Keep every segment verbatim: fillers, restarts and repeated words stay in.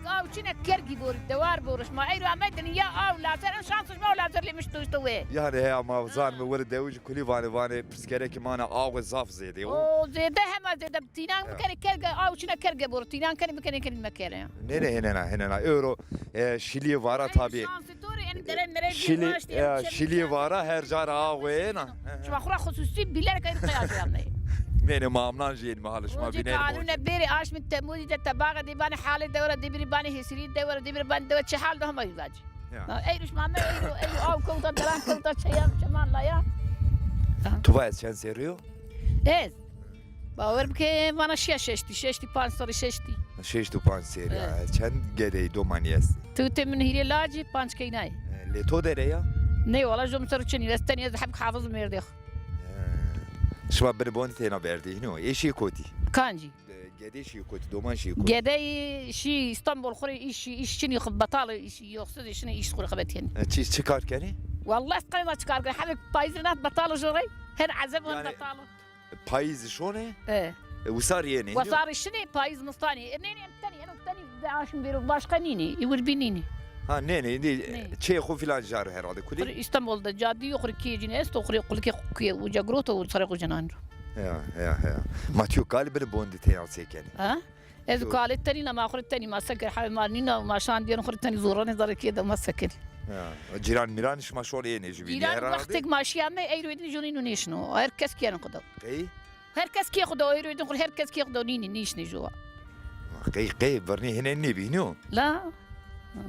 Aw çine kergî borî, dewar borî. Ma eyro amey dinya aw lazer, en şansî ma aw lazer lê mişto îşte wê. Yanî heya ma zanîme were dewijî kulî vanê, vanê pirskerekî ma na awe zaf zêde yo. O zêde hema zêde. Tînan bikerê kerge, aw çine kerge borî. Tînan kenê bikenê kenê mekere. Nê nê, hênena, hênena. Ewro, e, şilîyê vara tabî. Şansî to rê, en dere mere. Şilî, e, şilîyê vara her ca ra awe yena. Şima xwu ra xusûsî bîlerek eyro qey ajoyan ney. Nê nê, ma amnan jî yenîme halê şima bînerîme. Rocê ke alûne bêrê aşmî Temûzî de te baxe de banê halê dewe ra, de bîrî banê hêsirî dewe ra, de bîrî banê dewe çi hal de hema vacî. Ya. Ha, eyro şima me eyro, eyro aw kewta, deran kewta, çeyan çeman laya. Tu va ez çend serrî yo? Ez. Bawer bike vana şiya şeştî, şeştî panc serrî, şeştî. Şeştî panc serrî ya. Evet. Çend gedeyî domanî estî? Tewtê min hîrê lacî, panc keynayî. E, lê to derê ya? Nê, wala jo mi ser o çinî, ez tenî, ez heb hafiz mêrdê xo. He. Şima binê bondî têna berdê, hînî yo? Ê şî kotî? Kancî? E, gedê şî kotî, doman şî kotî? Gedeyî şî Îstanbul, xwu rê îş, îş çinî, xwu betal, îş, yoxsuz, îş çinî, îş xwu rê xebetîyenî. E, çi, çi kar kenî? Wallahî ez qey na çi kar kenî. Hebe payîz rê nat betal o, jo rey her ezeb wan betal o. Payîzî şonê? E. E, wisar yenê, hînî yo? Wisarî şinê, payîz mistanî. E, nê, nê, tenî, eno tenî de aşm bêro, başqa nînî, îwir bî nînî. Ha, nê, nê, nê, çê xo filan jar herhalde kulî. Xwu rê Îstanbul de cadî yo, xwu rê kîyê cînî esto, xwu rê qulikê xwu kîye uca giroto û serê xwu cenan ro. Ya, ya, ya. Ma tu yo kalî binê bondî têna se kenî? Ha? Ez û kalê tenî na, ma xwu rê tenî, ma se ker, hewê ma nîna, ma şan dîyen xwu rê tenî, zoranê zerê kê de ma se kenî. Ya. Cîran mîran şima şonê yenê jubînî herhalde? Cîran wextêk ma şîya me, eyro êdî jonî nû nêşino. Her kes kîyeno xwu de. Qey? Her kes kê xwu de, o êro din xwu, her kes kê xwu de nînî, nîşnê jowa. Qey, qey, virnî hênê nêbî, hînî yo? La.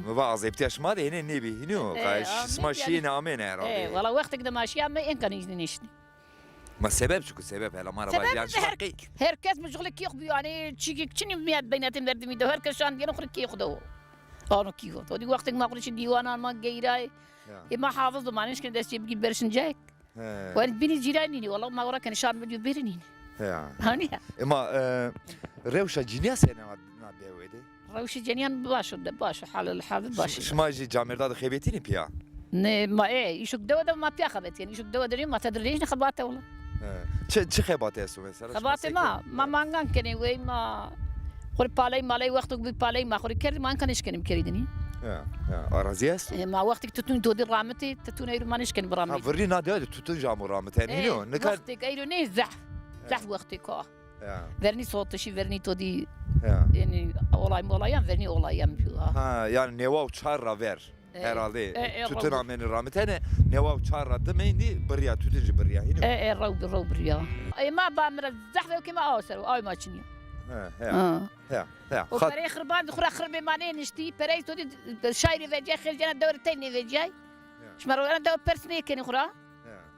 Mi va azebtîya şima de hênê nêbî, hînî yo? E, qay, a, şima şîyêne amêne herhalde. E, wala wextêk de ma şîya me enka nîşnî, nîşnî. Ma sebeb çik o, sebeb hela ma ra vaj. Sebeb yanî şima her, qey, her kes mucuxlê kê xwu bîyo, yanî çîkêk çinî mîya beynetên verdimî de, her kes şan dîyeno xwu rê kê xwu de o. Ano kî xwu. O dî wextêk ma xwu rê şî dîwanan ma geyrayê. Ya. Ê ma hafiz do, ma nêşkenê destê bigî berşin cayêk. He. Wen bînî cîran nînî, wela ma wera kenê şan mi dîyo bêrî nînî. He. Hanî ya. Ema, e, rewşa cinîya senê na, na dewe de? Rewşê cenîyan baş o de, baş o, halil hazir baş o. Şima jî camêrda de xebetînî pîya? Nê, ma, e, îşuk dewe de ma pîya xebetîyenî. Îşuk dewe de nîyo, ma tedir nêşnê xebate wela. He. Çi, çi xebate esto mesela? Xebatê ma, ma mangan kenê, wey ma xwu rê paley maley, wexto ke bî paley ma xwu rê kerdî, ma enka nêşkenî bikerî dinî. Ya, ya, arazî esto? E, ma wextêk tutun to dî ramitê, tutun eyro ma nêşkenî biramî. Ha, virrî na dewe de tutun jî amo ramitenî, hînî yo? Nika wextêk eyro nê zehf, zehf wextêk o. Ya. Vernî sotişî, vernî to dî, ya, yanî olay molayan, vernî olayan bîyo. Ha, yanî newa û çar ra ver. E, herhalde, e, e, tutun amenî ramitene, newa û çar ra dime îndî birîya, tutun jî birîya, hînî yo? E, e, rew bi, rew birîya. E, ma ba mi ra zehf ewkê ma aw ser o, aw ma çinî yo. He, he. Ha. He, he. O pereyê xirban di xwu ra xirbê ma nêniştî, pereyê to dî şayrê vecîyay, xêrcena dewe rê tey nêvecîyay. Ya. Şima ro ena dewe pers nêkenî xwu ra? Ya.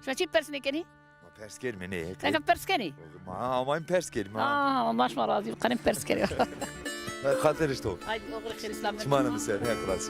Şima çî pers nêkenî? Ma pers kenîme nê. Eke pers kenî? Ma amayîme pers kenîme. Aa, ma şima razî, qenê pers kenî. Xatir ji to. Haydi, oxir xêr, selamet. Çimanê mi ser, he, xilas.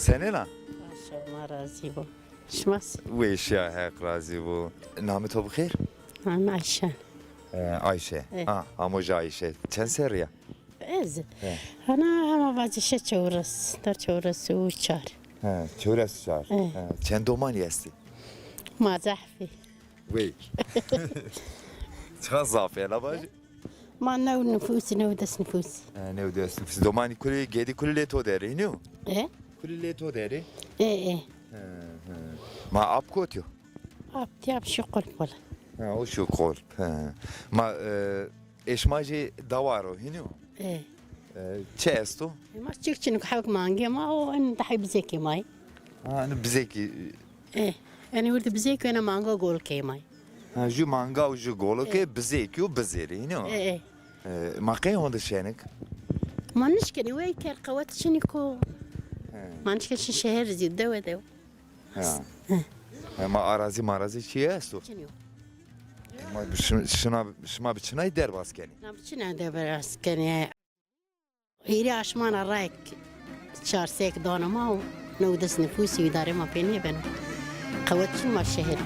Senên a? Baş o, ma razî bo. Şima se? Weş a, Heq razî bo. Namê to bi xêr? Namê Ayşe. E, Ayşe. E. Ha, amo jî Ayşe. Çend serrî ya? Ez? He. Ana hema vacî şeş çewres, der çewres û çar. He, çewres û çar. E. He. Çend domanî estî? Ma zehfî. Wey. Çiqa zaf ê, la vajî? Ma new nifûsî, new des nifûsî. He, new des nifûsî. Domanî kulî, gedî kulî lê to der ê, hînî yo? E? Kulî lê to der ê? E, e. He, he. Ma ap kotî yo? Ap tîya şî qulp wele. Ha, o şî qulp. He. Ma, e, ê şima jî dawar o, hînî yo? E. E, çi esto? E, ma çik çin hewk mangê ma o, en dahî bizêkê ma yê. Ha, en bizêkî. E, en wurdi bizêkî, ena manga golkê ma yê. Ha, jû manga û jû golkê, e, bizêkî û bizêrî, hînî yo? E, e. E, ma qey honde şenik? Ma nişkenî, wey ker qewet çinî ko. He. Ma nişkenî şeher zî dewe dewe. Ha. He. He, ma arazî marazî çi esto? Çinî yo. E, ma bi şi-, şina, şima bi çinay derbas kenî? Na bi çinay derbas kenî. Hîrê aşmana rayek çar sek dano ma û newdes nifûsî îdarê ma pê nêbeno. Qewet çin ma şeher.